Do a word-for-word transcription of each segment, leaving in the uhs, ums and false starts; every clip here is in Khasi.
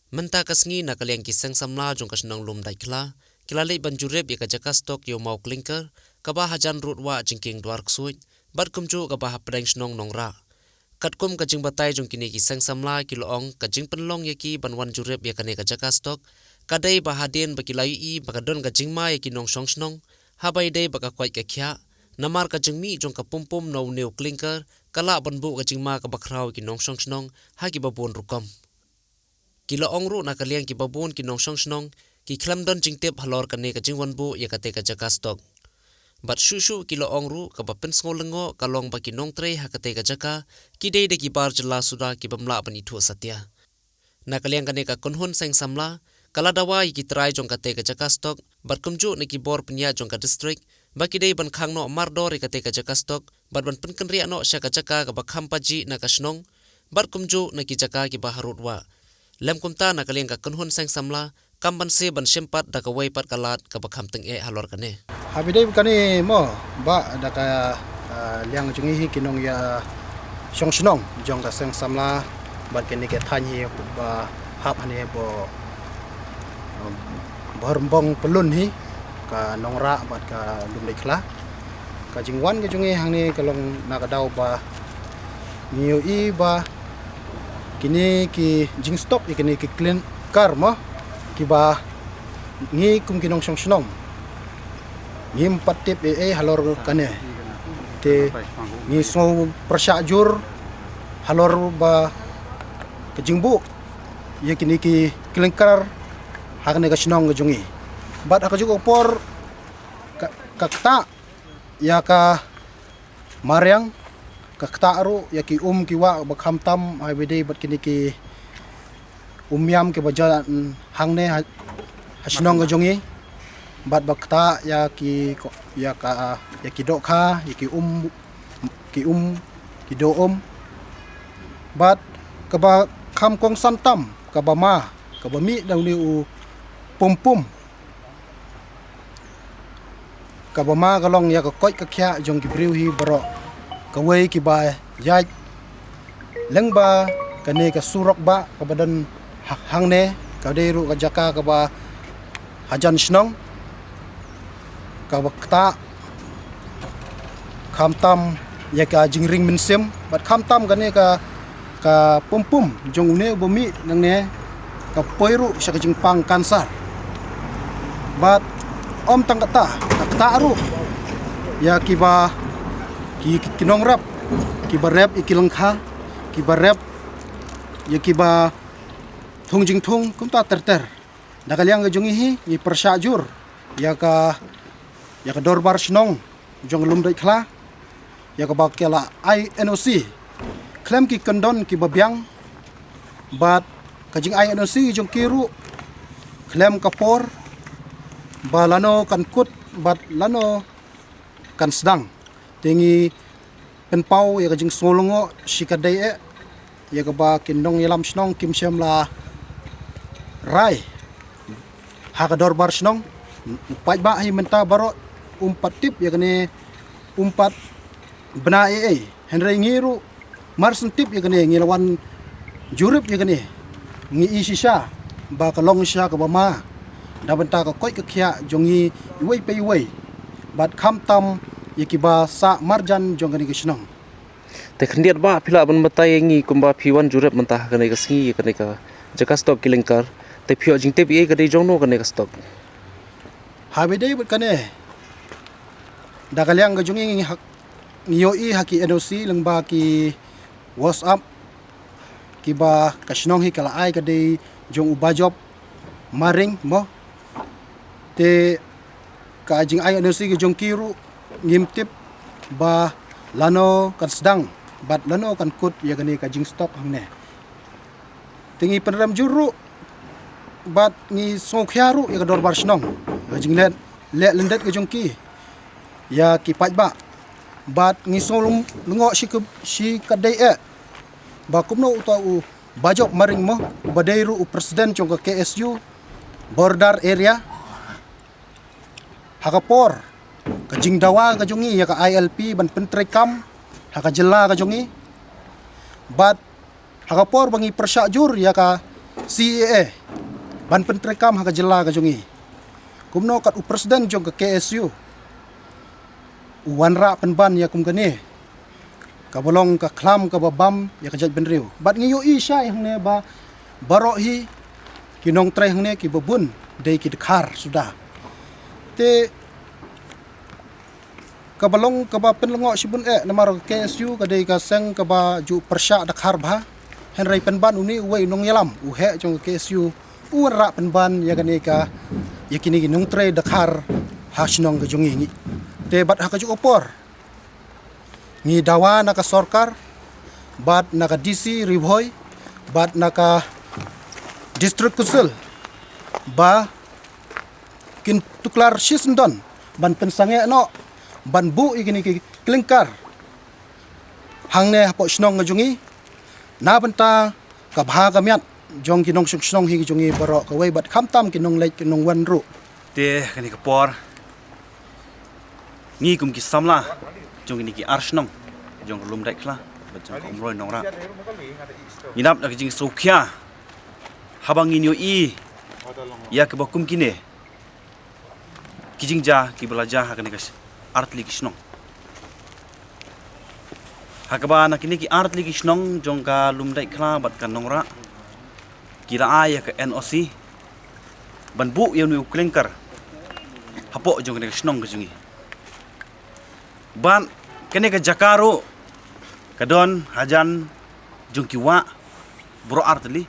Mynta ka sngi na ka liang ki seng samla jong ka shnong Lumdaitkhla ki la leit ban jurip ïa ka jaka stok ïa u maw klinker kaba hajan rud wah jingkieng Dwarksuid bad kumjuh kaba hapdeng shnong Nongrah. Katkum ka jingbatai jong kine ki seng samla ki la ong ka jingpynlong ïa ki ban wan jurip ïa kane ka jaka stok ka dei ba hadien ba ki la ïohi ba ka don ka jingma ïa ki nongshong shnong haba ïadei bad ka koit ka khiah, namar ka jingmih jong ka pumpum na une u klinker ka lah ban buh ka jingma kaba khraw ïa ki nongshong shnong ha kiba bun rukom. Ki la ong ruh na ka liang kiba bun ki nongshong shnong ki khlem don jingtip halor kane ka jingwan buh ïa kata ka jaka stok. Bad shuh shuh ki la ong ruh kaba pynsngew lyngngoh ka long ba ki nongtrei ha kata ka jaka ki dei da ki bar jylla suda ki bym lah ban ithuh satia. Na ka liang kane ka kynhun seng samla ka la dawa ïa ki trai jong kata ka jaka stok bad kumjuh na ki bor pynïaid jong ka distrik ba ki dei ban khang noh mardor ïa kata ka jaka stok bad ban pynkynriah noh sha ka jaka kaba kham pajih na ka shnong bad kumjuh na ki jaka kiba harud wah. Lem kumta na ka liang ka kynhun seng samla kam banse ban shim pat da kawei pat ka lad kaba kham tyngeh halor kane. Haba ïadei bad kane mo, bah, da ka, ah, liang jong ngi hi ki nongïashong shnong jong ka seng samla bad kine ki thaiñ hi ba hap hangne ba, um, ba rymbong pyllun hi ka Nongrah bad ka Lumdaitkhla. Ka jingwan ka jong ngi hangne ka long na ka daw ba ngi ïohi ba kine ki jingstok ïa kine ki klinker mo, kiba ngi kum ki nongshong shnong ngim pat tip ei ei halor kane. Te ngi sngew pyrshah jur halor ba ka jingbuh ïa kine ki klinker ha kane ka shnong ka jong ngi. Bad ha kajuh ka por ka, ka ktah ïa ka mariang, ka ktah ruh ïa ki um ki wah ba khamtam haba ïadei bad kine ki um ïam kiba jan hangne ha, ha shnong ka jong ngi. Bad ba ktah ïa ki ko-, ïa ka, ïa ki dohkha, ïa ki um, ki um, ki doh um. Bad kaba kham kongsan tam, kaba ma, kaba mih da une u pumpum. Kaba ma ka long ïa ka koit ka khiah jong ki briew hi baroh. Kawei kiba ïaid lyngba kane ka surok bah kaba don ha-, hangne, ka dei ruh ka jaka kaba hajan shnong, kaba ktah khamtam ïa ka jingring mynsiem bad khamtam kane ka, ka pumpum jong une uba mih nangne ka poi ruh sha ka jingpang kansar. Bad ym tang kata, ka ktah ruh ïa kiba ki, ki, ki nongrep, kiba rep ïa ki lyngkha, kiba rep ïa kiba thung jingthung kumta ter ter. Na ka liang ka jong ngi hi ngi pyrshah jur ïa ka, ïa ka dorbar shnong jong Lumdaitkhla, ïa kaba ki la ai N O C khlem ki kyndon kiba biang, bad ka jingai N O C jong ki ruh khlem ka por ba lano kan kut bad lano kan sdang. Te ngi pynpaw ïa ka jingsngew lyngngoh shi katdei eh ïa kaba ki nongïalam shnong kim shym la rai ha ka dorbar shnong. U paidbah hi mynta baroh um pat tip ïa kane, um pat bna ei ei. Hynrei ngi ruh mar shen tip ïa kane, ngi la wan jurip ïa kane, ngi i shisha ba ka long shisha kaba ma da bynta ka koit ka khiah jong ngi iwei pa iwei bad khamtam ïa kiba sah marjan jong kane ka shnong. Te khyndiat bah phi lah ban batai ïa ngi kumba phi wan jurip mynta ha kane ka sngi ïa kane ka jaka stok klinker, te phi ïoh jingtip ïa ka dei jong no kane ka stok? Haba ïadei bad kane, da ka liang ka jong ngi ngi hak-, ngi ïohi ha ki N O C lyngba ki WhatsApp kiba ka shnong hi ka la ai ka dei jong u Bajop Maring mo. Te ka jingai N O C ka jong ki ruh ngim tip ba lano kan sdang bad lano kan kut ïa kane ka jingstok hangne. Te ngi pynrem jur ruh bad ngi sngewkhia ruh ïa ka dorbar shnong, ka jingleh leh lyndet ka jong ki ïa ki paidbah. Bad ngi sngew lyngngoh shi ka, shi katdei eh ba kumno uta u Bajop Maring mo, uba dei ruh u president jong ka K S U border area, ha ka por ka jingdawa ka jong ngi ïa ka I L P ban pyntreikam ha ka jylla ka jong ngi. Bad ha ka por ba ngi pyrshah jur ïa ka, C A A ban pyntreikam ha ka jylla ka jong ngi. Kumno kat u president jong ka K S U u wanrah pynban ïa kum kane kaba long ka khlam kaba bam ïa ka jaitbynriew. Bad ngi ïohi shai hangne ba baroh hi ki nongtrei hangne kiba bun dei ki dkhar suda. Te kaba long kaba pynlyngngoh shibun eh namar ka K S U ka dei ka seng kaba ju pyrshah dkhar bha. Hynrei pynban une uwei u nongïalam u heh jong ka K S U u wanrah pynban ïa kane ka, ïa kine ki nongtrei dkhar ha shnong ka jong ngi. Te bad ha kajuh ka por ngi dawa na ka sorkar bad na ka D C Ri Bhoi bad na ka District Council ba kin tuklar shisyndon ban pynsangeh noh ban buh ïa kine ki clinker hangne hapoh shnong ka jong ngi na bynta ka bha ka miat jong ki nongshong shnong hi ki jong ngi baroh kawei bad khamtam ki nongleit ki nongwan ruh. Te kane ka por ngi kum ki samla jong kine ki ar shnong jong ka Lumdait Khla bad jong ka Umroi Nongrah ngi dap da ka jingsngewkhia haba ngin ïohi ïa kaba kum kine ki jingjia kiba la jia ha kane ka sh-, artylli ki shnong. Ha kaba na kine ki artylli ki shnong jong ka Lumdait Khla bad ka Nongrah ki la ai ïa ka N O C ban buh ïa une u clinker hapoh jong kane ka shnong ka jong ngi. Bad kane ka jaka ruh ka don hajan jong ki wah baroh artylli.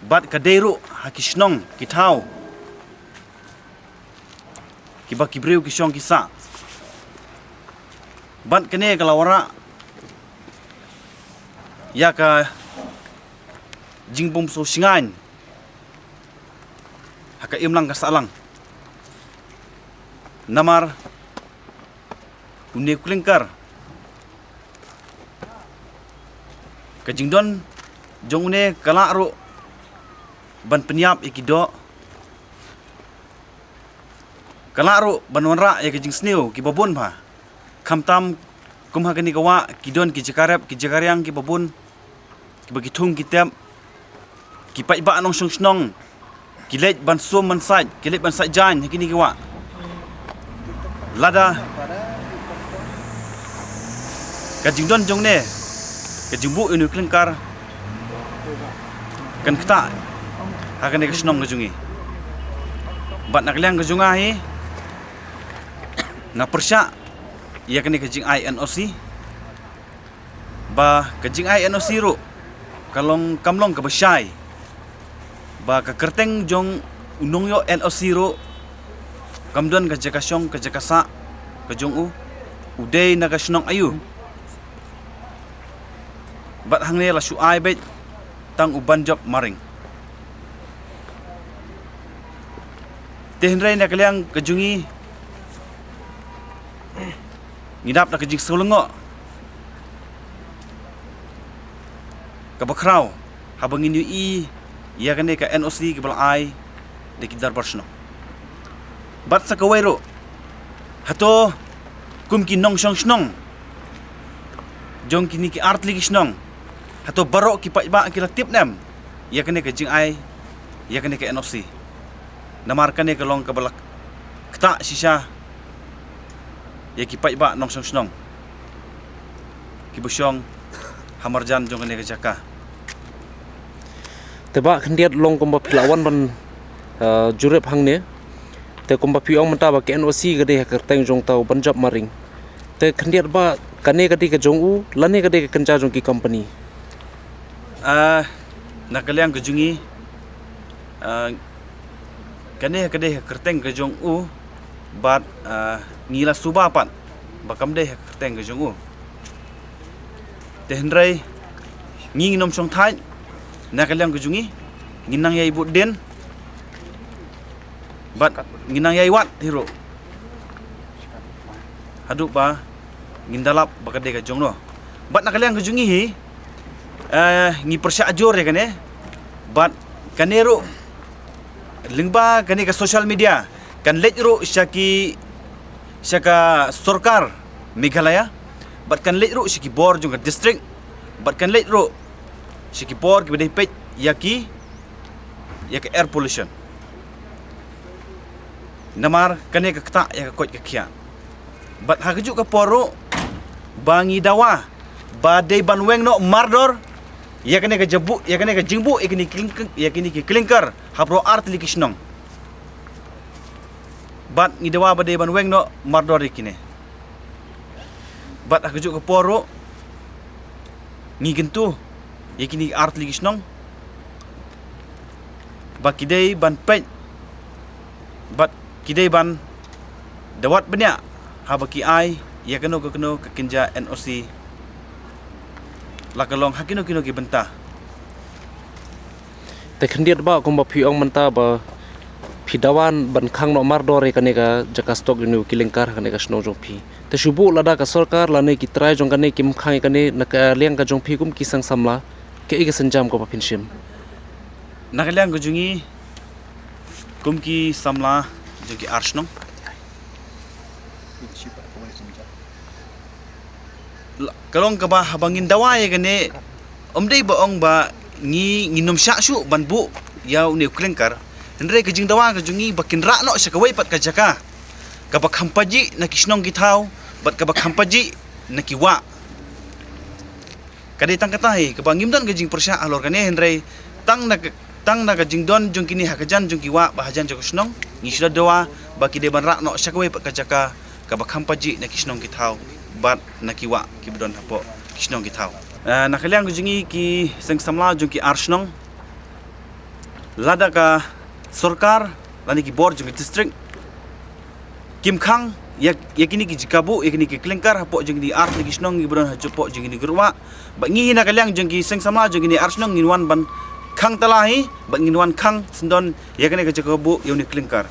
Bad ka dei ruh ha ki shnong ki thaw kiba ki briew ki shong ki sah. Bad kane ka la wanrah ïa ka jingbymsngewsynei ha ka imlang ka sahlang. Namar une u clinker ka jingdon jong une ka lah ruh ban pynïap ïa ki doh. Ka lah ruh ban wanrah ïa ka jingsniew kiba bun bha. Khamtam kum ha kane ka wah ki don ki jaka rep ki jaka riang kiba bun kiba ki thung ki tep. Ki paidbah nongshong shnong ki leit ban sum ban sait, ki leit ban sait jaiñ ha kine ki wah. Lada ka jingdon jong ne ka jingbuh ïa une u clinker kan ktah ha kane ka shnong ka jong ngi. Bad na ka liang ka jong nga hi nga pyrshah ïa kane ka jingai N O C. Ba ka jingai N O C ruh ka long kam long kaba shai. Ba ka kyrteng jong u nongïoh N O C ruh kam don ka jaka shong ka jaka sah ka jong u, u dei na ka shnong aïu. Bad hangne la shu ai beit tang u Banjop Maring. Te hynrei na ka liang ka jong ngi ngi dap da ka jingsngewlyngngoh kaba khraw haba ngin ïohi ïa kane ka N O C kaba la ai da ki dorbar shnong. Bad sa kawei ruh, hato kum ki nongshong shnong jong kine ki artylli ki shnong, hato baroh ki paidbah ki la tip ne em ïa kane ka jingai ïa kane ka N O C? Namar kane ka long kaba la ktah shisha ïa ki paidbah nongshong shnong kiba shong ha marjan jong kane ka jaka. Te bah khyndiat long kumba phi la wan ban, eh, jurip hangne. Te kumba phi ong mynta ba ka N O C ka dei ha ka kyrteng jong uta u Banjop Maring. Te khyndiat bah kane ka dei ka jong u lane ka dei ka kynja jong ki company? Ah, na ka liang ka jong ngi, ah, kane ka dei ka kyrteng ka jong u bad, ah, ngi la suba pat ba kam dei ka kyrteng ka jong u. Te hynrei ngi ngin ym shong thait na ka liang ka jong ngi, ngin nang ïai bud dien bad ngin nang ïai wad hi ruh haduh ba ngin da lap ba ka dei ka jong no. Bad na ka liang ka jong ngi hi, eh, ngi pyrshah jur ïa kane. Bad kane ruh lyngba kane ka social media kan leit ruh sha ki, sha ka sorkar Meghalaya. Bad kan leit ruh sha ki bor jong ka district. Bad kan leit ruh sha ki bor kiba dei peit ïa ki ïa ka air pollution. Namar kane ka ktah ïa ka koit ka khiah. Bad ha kajuh ka por ruh ba ngi dawa ba dei ban weng noh mardor ïa kane ka jabu, ïa kane ka jingbuh ïa kine ki kling-, ïa kine ki clinker ha baroh ar tylli ki shnong. Bad ngi dawa ba dei ban weng noh mardor ïa kine. Bad ha kajuh ka por ruh ngi kyntu ïa kine ar tylli ki shnong ba ki dei ban peit bad ki dei ban dawat bniah haba ki ai ïa kano ka kano ka kynja N O C la ka long ha kino kino ki bynta. Te khyndiat ba kumba phi ong mynta ba phi dawa ban khang noh mardor ïa kane ka jaka stock ïa une u clinker ha kane ka shnong jong phi. Te shu buh lada ka sorkar lane ki trai jong kane kim khang ïa kane, na ka liang ka jong phi kum ki seng samla, kaei ka sienjam kaba phin shim? Na ka liang ka jong ngi kum ki samla jong ki ar shnong, la, ka long kaba haba ngin dawa ïa kane, ym dei ba ong ba ngi, ngin ym shah shuh ban buh ïa une u clinker. Hynrei ka jingdawa ka jong ngi ba kin rah noh sha kawei pat ka jaka kaba kham pajih na ki shnong ki thaw bad kaba kham pajih na ki wah. Ka dei tang kata hi kaba ngim don ka jingpyrshah halor kane, hynrei tang na ka, tang na ka jingdon jong kine ha ka jan jong ki wah bad ha jan jong ka shnong, ngi shu dawa ba ki dei ban rah noh sha kawei pat ka jaka kaba kham pajih na ki shnong ki thaw bad na ki wah kiba don hapoh ki shnong ki thaw. Eh, na ka liang ka jong ngi ki seng samla jong ki ar shnong, lada ka sorkar lane ki bor jong ka district kim khang ïa, ïa kine ki jaka buh ïa kine ki clinker hapoh jong kine ar tylli ki shnong kiba don hapoh jong kine ki ruh wah, ba ngi na ka liang jong ki seng samla jong kine ar shnong ngin wan ban khang tala hi, ba ngin wan khang syndon ïa kane ka jaka buh ïa une u clinker.